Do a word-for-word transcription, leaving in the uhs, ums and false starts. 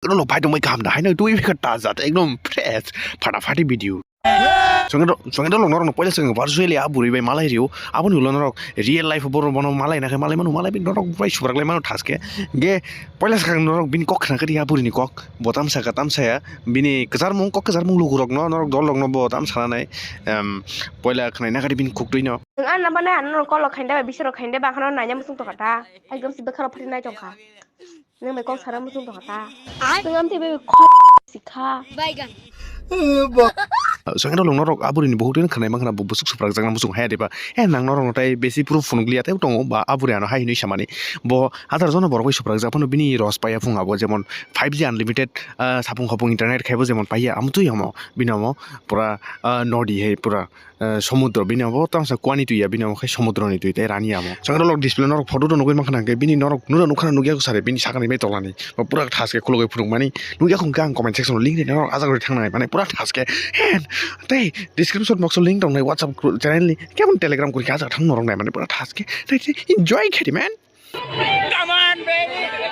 Norok bai tongbai kaham da, haino twi bikha ta jat, ekdom fresh, phata phati video. Chwngno, chwngno lok norokno poila chwng virtually a bwrwi bai malai rio, aboni ulo norok real life borok bono malai nakhe malai mano, malai bini norok bai subrak lai mano thaske. Ge poila swkang norok bini kok khna khe ria bwrwini kok, bo tamsa kha tamsa ya, bini kwcharmung kok kwcharmung lukurokno norok dol rokno bo tamsa nanai, em, poila khnai nakhe bini khuktwino. Nwng ano nabana ano kolo khainde ba bisoro khainde ba khano naina muchung tongkha ta, ekdom si bwkharo phari nai tongkha. Nwng bai kok sana muchung tongkha ta. Ai. Nwng amtwi bai kho sikha. Baigan. Sangno longno rok aburi ni buhuk twi khwnai mankha bo busuk suprak jakna muchung haya diba. Eh, nang norok no tai besi proof phunuk liya tei tongo ba aburi ano hai hinwi samani. Bo hazar jona borok bai suprak jak phano bini ros paiya phung abo jemon five G unlimited, ah, sapung khopung internet khaibo jemon paiya amo twi amo bini amo pura, ah, nodi hai pura. Eh, somudro bini abo tamsa kuani twi ya, bini abo khe somudroni twi tei rani amo. Chwng norok display norok photo rw nugwi mankha nangkhe bini norok nura nukha nukya sare bini sakani bai tolani. Ba pura thaske khulugwi phunukmani. Nukya khungkhe ang comment section o link ri norok ajak rwi thangnai mane pura thaske. Hen, tei description box o link tongnai WhatsApp group channel ni. Kebon Telegram group ajak thang norok nai mane pura thaske. Tei, tei enjoy khedi man. Come on, baby.